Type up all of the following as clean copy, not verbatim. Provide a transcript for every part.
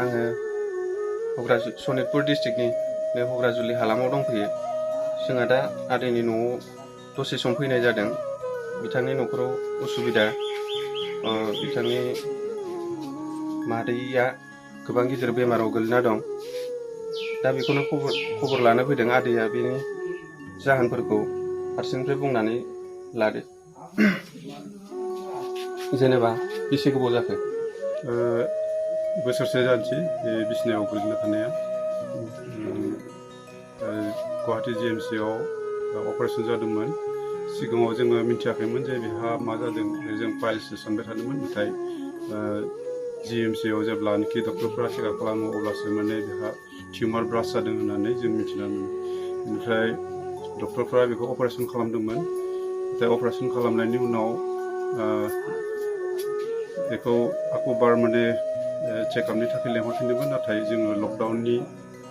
आङो सनितपुर डिस्ट्रिक्टनि बे हग्राजुलि हालामाव दंफैयो। जोंहा दा आदैनि न'आव दसे सम फैनाय जादों। बिथांनि न'खराव उसुबिदा, बिथांनि मादैया गोबां गिदिर बेमाराव गोलैना दं। दा बेखौनो खबर लानो फैदों। आदैया बेनि जाहोनफोरखौ फारसेनिफ्राय बुंनानै लादो। जेनेबा बेसे गोबाव जाखो? बोसोरसे जानोसै बे बिसनायाव गोग्लैना थानाया। गुवाहाटी GMC आव अपारेशन जादोंमोन। सिगाङाव जोङो मिथियाखैमोन जे बेहा मा जादों। जों फाइल्ससो सानबाय थादोंमोन। नाथाय GMC आव जेब्लानोखि डक्टरफोरा चेकआप खालामो अब्लासो माने बेहा टिउमार ब्रास्ट जादों होननानै जों मिथिना मोनो। बेनिफ्राय डक्टरफोरा बेखौ अपारेशन खालामदोंमोन। नाथाय अपारेशन खालामनायनि उनाव बेखौ आकबार माने चेकआपनि थाखाय लेंहरफिनदोंमोन। नाथाय जोङो लकडाउननि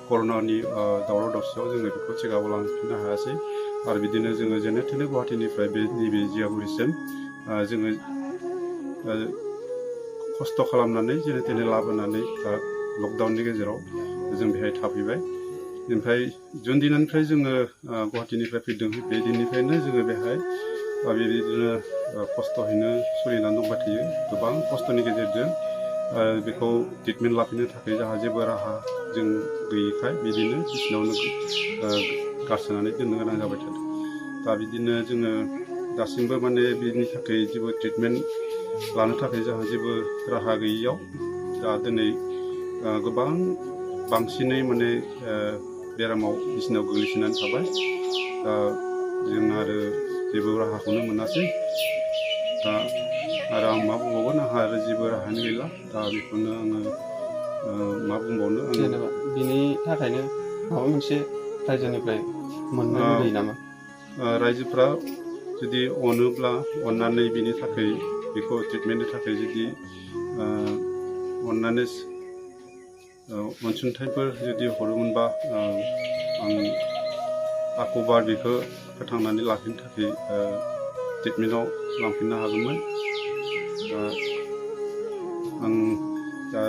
कर'नानि दावराव दावसियाव जोङो बेखौ चेकआपआव लांफिननो हायासै। आरो बिदिनो जोङो जेने थेने गुवाहाटीनिफ्राय नैबे जियागुरिसिम जोङो खस्थ' खालामनानै जेने थेने लाबोनानै लकडाउननि गेजेराव जों बेहाय थाफैबाय। ओमफ्राय जुन दिननिफ्राय जोङो गुवाहाटीनिफ्राय फैदों बे दिननिफ्रायनो जोङो बेहाय बेबायदिनो खस्थ'यैनो सोलिनानै दंबाय थायो। गोबां खस्थ'नि गेजेरजों बेखौ ट्रिटमेन्ट लाफिननो थाखाय जोंहा जेबो राहा जों गैयैखाय बिदिनो बिसिनावनो गारसोनानै दोननो गोनां जाबाय थादों। दा बिदिनो जोङो दासिमबो माने बिनि थाखाय जेबो ट्रिटमेन्ट लानो थाखाय जोंहा जेबो राहा गैयैयाव दा दिनै गोबां बांसिनै माने बेरामाव बिसिनायाव गोग्लैसोनानै थाबाय। दा जों आरो जेबो राहाखौनो मोनासै। दा आरो आं मा बुंबावगोन, आंहा आरो जेबो राहायानो गैला। दा बेखौनो आङो मा बुंबावनो। जेनेबा बिनि थाखायनो माबा मोनसे रायजोनिफ्राय मोननो लुगैयो नामा? रायजोफ्रा जुदि अनोब्ला अननानै बिनि थाखाय बेखौ ट्रिटमेन्टनि थाखाय जुदि अननानै अनसुंथाइफोर जुदि हरोमोनबा आं आकबार बेखौ फोथांनानै लाखिनो थाखाय ट्रिटमेन्टआव लांफिननो हागौमोन। आं दा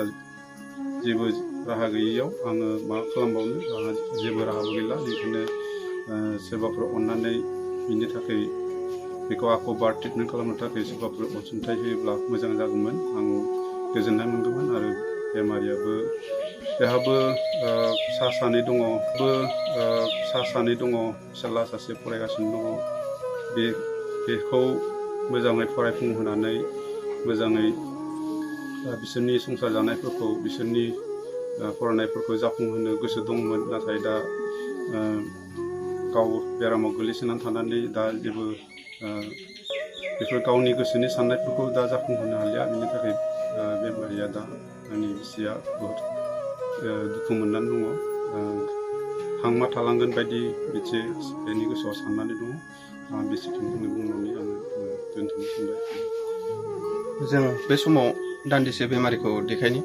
जेबो राहा गैयैयाव आङो मा खालामबावनो, आंहा जेबो राहाबो गैला। बेनिखायनो सोरबाफोर अननानै बिनि थाखाय बेखौ आकबार ट्रिटमेन्ट खालामनो थाखाय सोरबाफोर अनसुंथाइ होयोब्ला मोजां जागौमोन। आं गोजोननाय मोनगौमोन। आरो बेमारियाबो बेहाबो फिसा सानै दङ, फिसाला सासे फरायगासिनो दङ। बेखौ मोजाङै फरायफुंहोनानै मोजाङै बिसोरनि संसार जानायफोरखौ, बिसोरनि फरायनायफोरखौ जाफुंहोनो गोसो दंमोन। नाथाय दा गाव बेरामाव गोग्लैसोनानै थानानै दा जेबो बेफोर गावनि गोसोनि साननायफोरखौ दा जाफुंहोनो हालिया। बिनि थाखाय बेमारिया दा आंनि बिसिया बहुद दुखु मोननानै दङ। हांमा थालांगोन बायदि मोनसे बेनि गोसोआव साननानै दङ। आं बेसेखिनिखौनो बुंनानै आङो दोनथ'नो सानबाय। जों बे समाव दान्दिसे बेमारिखौ देखायनि।